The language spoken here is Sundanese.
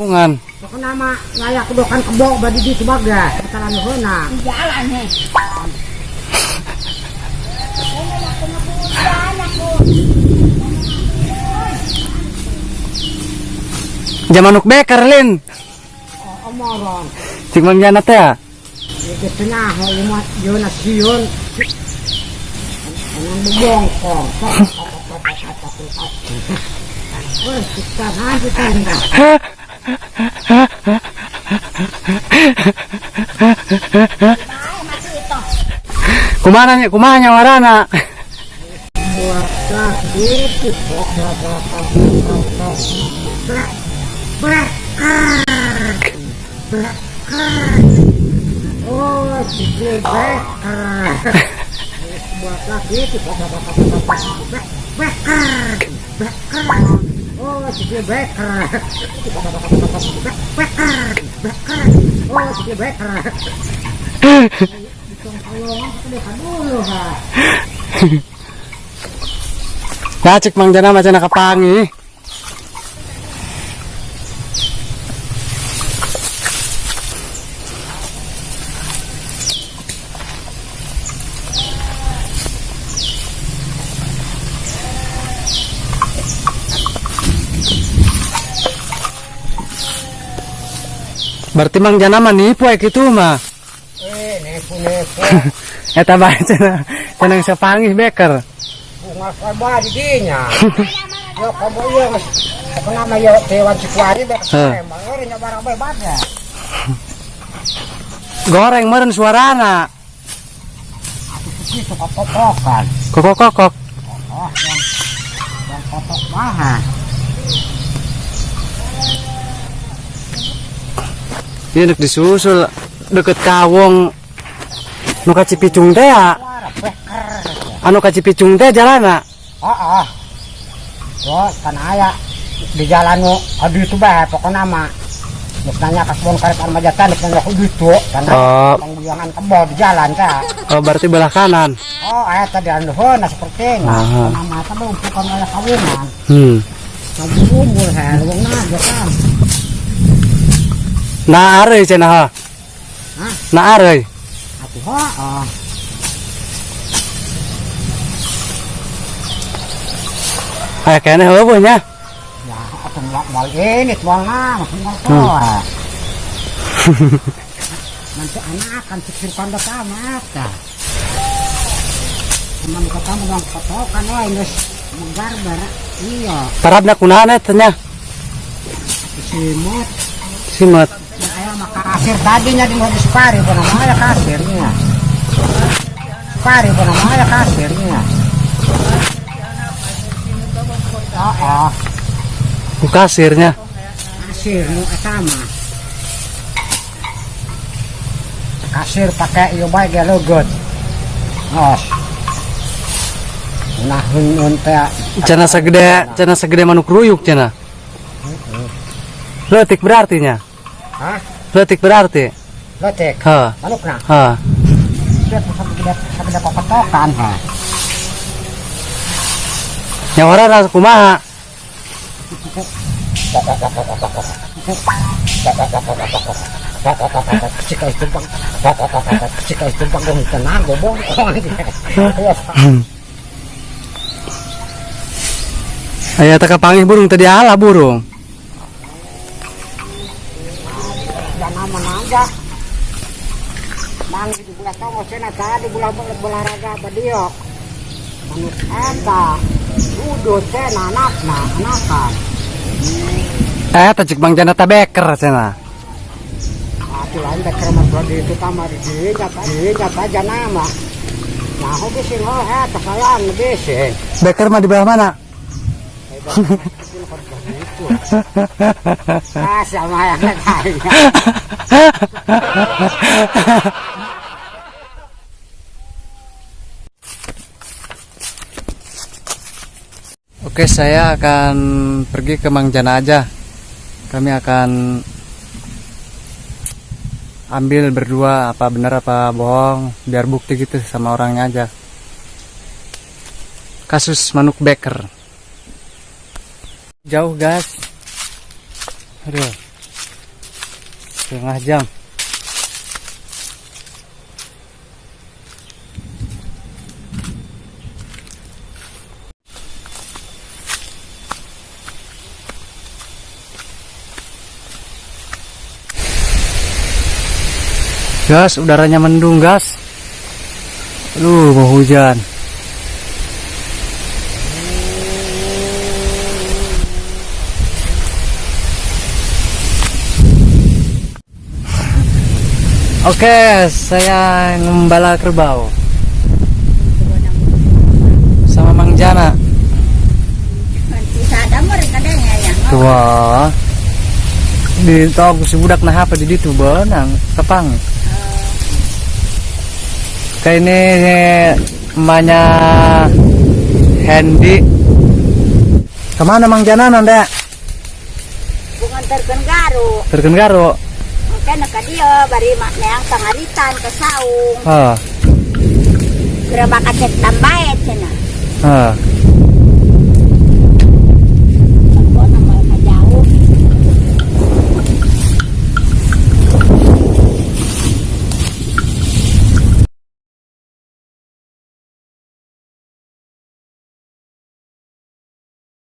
Kawungan. Pokoknya mah layak kudokan kebo badi di sebagai jalan heuna. Jalan he. Jamanuk beker lin. Oh, omoron. Cik Mang Jana teh ya. Di tengah lima yuna siun. Anang bebongkong. Wah, kita nanti tanda. Bae masih itu. Kumaha nya kumaha nyawarana? Oh, si beker. Buat lagi beker. Beker. Oh, si beker. Beker. Beker. Oh, si beker. Dulu, ha. Nah, cik Mang Jana mah cenah kapangi. Berarti Mang Jana mah nipu aya kitu mah. Eh, nipu nipu. Eta bae cenah cenah sapangih beker. Bunga korba di dinya. Yo komo ieu geus pokona mah yo dewan Cikuari bek Heh. emang nya barang bae baga. Goreng meureun suarana. Atuh kitu kokokokan. Kokok-kokok. Oh, yang kotok mah. Ini dek disusul deket kawong nu ka Cipicung teh ya. Suara beker. Anu ka Cipicung teh jalana. Heeh. Oh, kan aya di jalan nu adu itu bae pokona mah. Geus nanya ka kebon karet Armajatan geus nanya kudu itu karena Oh. pangguyangan kebo di jalan teh. Oh, berarti belah kanan. Oh, aya tadi anu heuna seperti Ah. Nama teh bukan aya kawungan. Lagi umur ha, luwung na kan. Nah, areuy cenah ha. Hah? Nah, areuy. Atuh heeh. Aya keneh heueuh nya. Ya, atuh moal ini moal na, moal toa. Nanti anak akan pikir kanda tamat dah. Cuman kata mau kotokan wae geus megar bara. Iya, Parabna kunaon eta nya? Simut. Simut. Ya, aya mah kasir tadinya di mobil pari pernah mah aya kasirnya. Pari pernah mah aya kasirnya. Heeh, Ku kasirnya. Kasir nu eta mah. Kasir pakai ieu bae ge leugeut. Nos. Nah, hun teh. Cenah segede manuk ruyuk cenah. Leutik berarti nya. Hah? Leutik berarti. Leutik. Heh. Manukna. Heh. Dia sagede sagede kokotokan ha. Nyawarana kumaha? Cika itu bang, cika itu bang, gue tenang, gue bongkong. Aya teh kapanggih burung teu diala burung. Jangan menanjak. Mang di bulan tongo cenah tadi bulan olahraga badiok. Manuk eta udut cenah anakna, anakan. Eta cik Bang Jana teh beker cenah. Atuh lain beker mah di itu kamar di dinya aja nama. Nah, bising oh eta sayang bising. Beker mah di belah mana? Ah, sama yang lain. Oke, saya akan pergi ke Mang Jana aja. Kami akan ambil berdua apa benar apa bohong, biar bukti gitu sama orangnya aja. Kasus manuk beker. Jauh, guys. Aduh. Setengah jam. Gas, udaranya mendung, gas. Aduh, mau hujan. Oke, saya ngembala kerbau sama Mang Jana. Wah, di tong si budak nah apa di ditu benang kepang. Kayak ini emaknya Hendy. Kemana Mang Jana nanda? Bungan terken garu. Terken garu. Mungkin ka dia bari mak neang pangaritan ke saung. Hah. Gerabak kacet tambae cenah. Hah.